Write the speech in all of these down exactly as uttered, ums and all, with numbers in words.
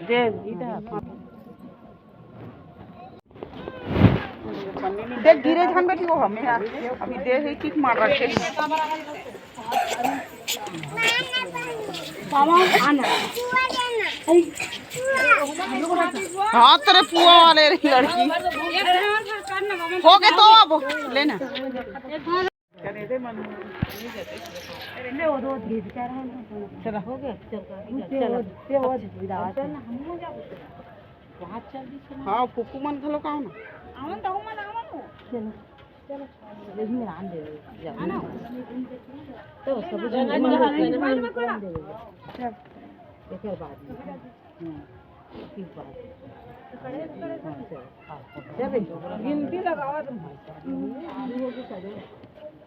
देख, गिरे झन बेटी, वो हमें यार, अभी दे ही किक मार रखे। हाँ, तेरे पुआ वाले रही लड़की। हो गए तो अब लेना। चला। हो गया, चल, चल, चल, चल। हाँ, फुकू मन घलो का हो ना। चलो, चलो, यही में आन दे, जाओ। तो सब जन मन को दे। एकर बाद में। हम्म। ठीक बात। हाँ, चल। हाँ, चल। गिनती लगावा तुम।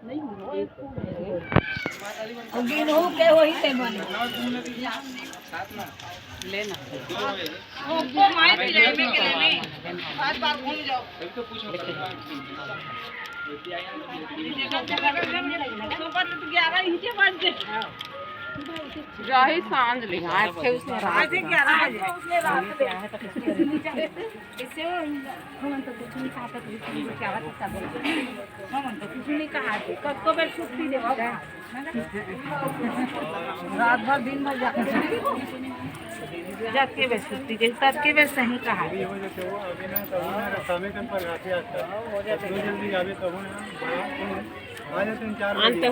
नहीं, वो भी करे। अब गिनहू के वही से बने। लेना। बार बार घूम जाओ। जाही सांझ ले, आज के उसने रात आज में। ग्यारह बजे। इससे वो, हम तो कुछ नहीं खाता, कुछ नहीं क्या बता बोला। हम तो कुछ नहीं कहा, कब को बेर छुट्टी देवा। रात भर दिन भर जाग के, जाग के बेर छुट्टी के, तब के बेर सही कहा। अभी हो जाते हो, अभी ना, तब ना, शाम के पर आते, आते। दो जल्दी आवे, तब ना, आ जाते हैं चार बजे।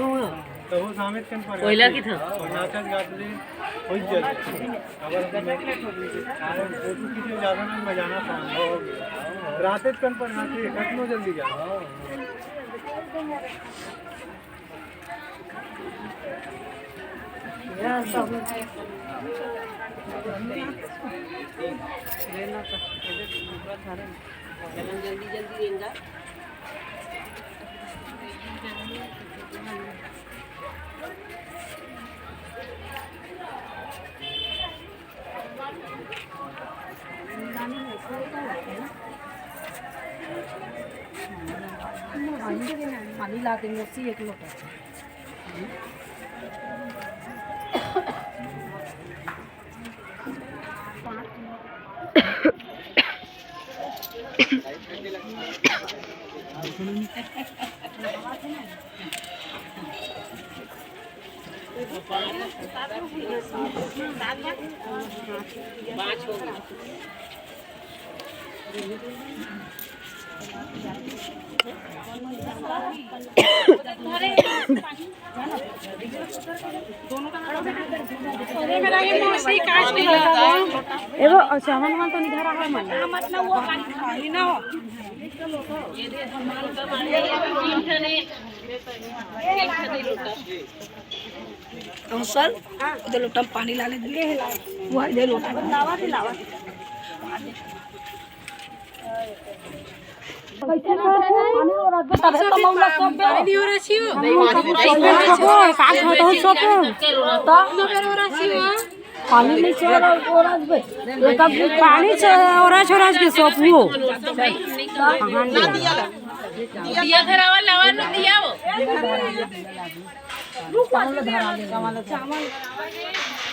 तब वो शाम के पर कोयला आते। की था। और नाचत गात ले, हो ही जाते। अब फोटो खींचे, ज्यादा ना बजाना था। रात के पर आते, कितनो जल्दी जा। जल्दी जल्दी रेंगा। पानी ला देंगे, उसी एक लोटा। एगो चावल मा तो निधर रहा है मन। तो सर, दे लोटा पानी ला ले, दे लोटा। पानी नहीं हो रहा, का कहत हो, सोपू? पानी नहीं छोड़, और रख बे। ये तब पानी छोड़, और छोड़ के सोपू। दिया धरावा, लावा न दिया वो।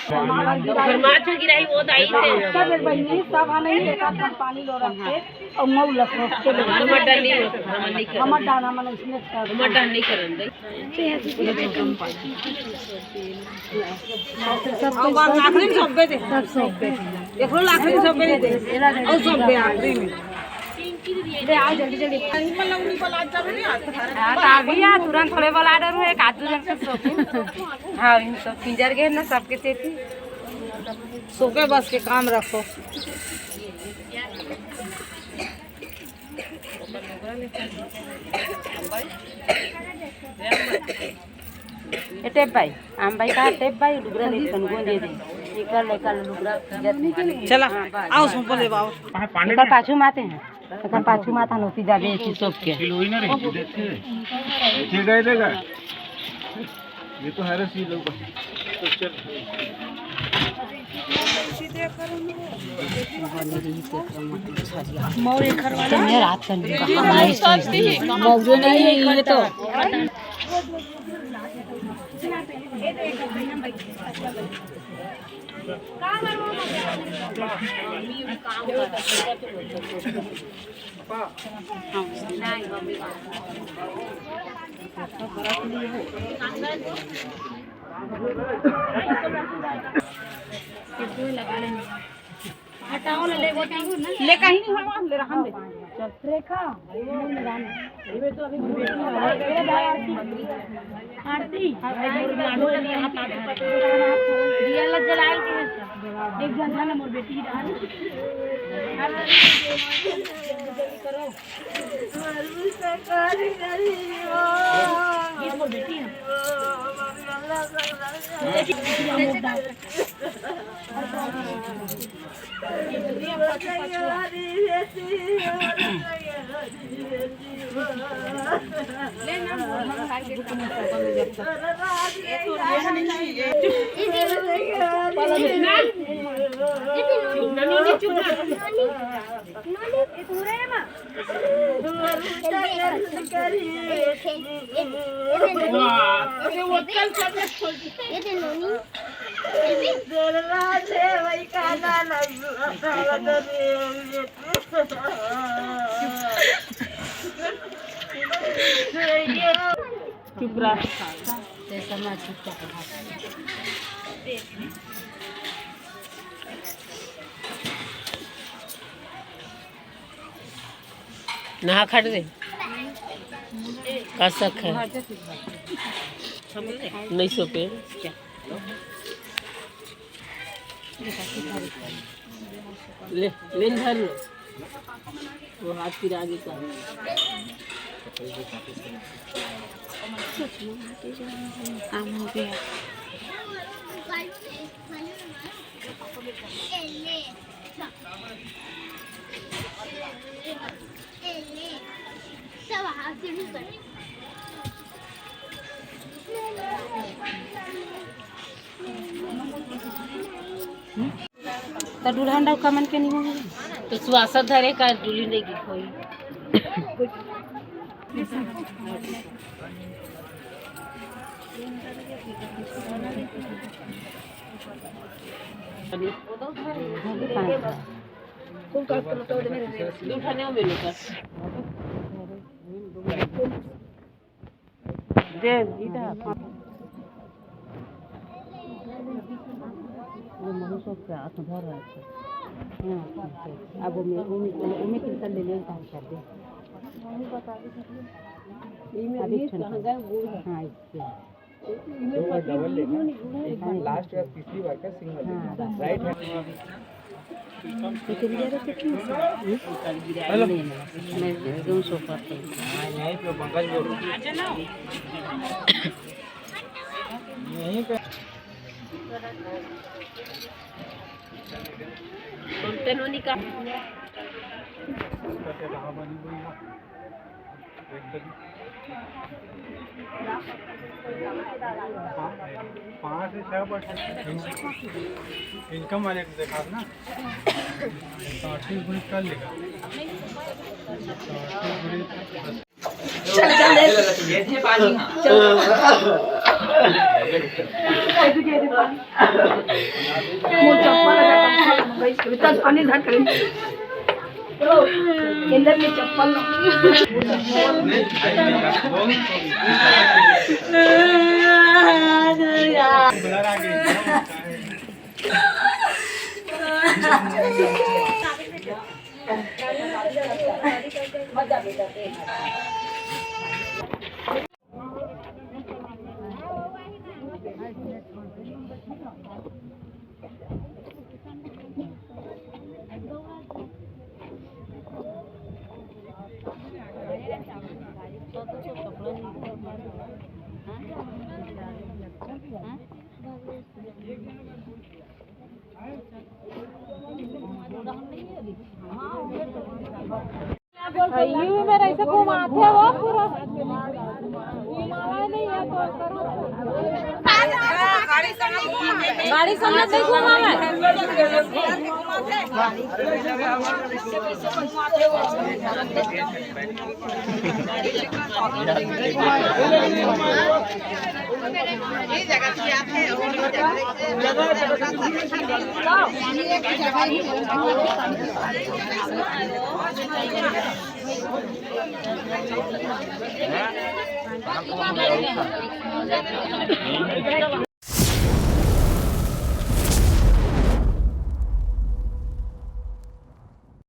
घर मा अच्छा गिराई वो दाई थे। सब एक बहिनी, सब आ नहीं, एक आध पानी लो रख के, और मऊ लखो के लो। हमार डर नहीं होता, हमार नहीं करन। हमार डाना मन उसने कर। हमार डर नहीं करन दे। सब, सब, आखिरी में सब दे। सब, सब दे। एक रोल आखिरी में सब दे। और सब दे आखिरी में। ले आओ जल्दी जल्दी। हाँ, तो अभी आ, तुरंत थोड़े वाला ऑर्डर हुए, एक आध दो जन के सोचे। हाँ, इन सब पिंजर गए ना सबके चेती। सोके बस के काम रखो। ए टेप भाई, आम भाई का टेप भाई, लुगरा ले कन गोंदे दे। निकल, निकल लुगरा, पिंजर निकल। चला, हाँ, बस। आओ, सोपो ले आओ। एकर पाछू माते हैं। एकर पाछू माता नोती जाबे, एती सोप के। ये तो है रसी लोग। मौर एकर वाला। तुमने रात का नहीं कहा, नहीं सोचती। मौर नहीं है, ये तो। हटाओ ना, ले, ले कहीं नहीं, हम ले रहन दे। चल, रेखा, आरती, दिया लग जलायल के, एक जन है ना मोर बेटी, करो। ये मोर बेटी है। चुप रह। नहा खट गई। का शक है? नहीं सो पे। ले, ले धर लो। वो हाथ फिर आगे कर। काम हो गया। त दुल्हन डौका मन के नहीं होही। तो सुवासा धरे का डुली नहीं गिर होई। दू ठने में लुका। दे, इधर। वो मनुष्य के हाथ धर रहा है। हाँ, अब वो में, वो में, वो में किनका ले ले, काम कर दे। अभी ठंडा। हाँ, इसके। दो बार डबल लेगा। एक बार लास्ट बार, तीसरी बार का सिंगल लेगा। Right hand. हेलो। मैं एकदम सो पड़ते हैं। हाँ, यहीं पे पंकज बोल रहा हूँ। यहीं पे। बोलते नो निका। पाँच से छः परसेंट इनकम वाले को देखा ना, तो अड़तीस गुणित कर लेगा। तो अड़तीस गुणित दस। चल, चल, ले, ले, ले, ये पानी, हाँ। चल। मोर चप्पल लगा, चप्पल लगा, भाई, चल, पानी धर कर। अंदर में चप्पल ना। यू में ऐसे घुमाथे वो पूरा। घुमावा नहीं है तो करो। गाड़ी संगत नहीं घुमावे।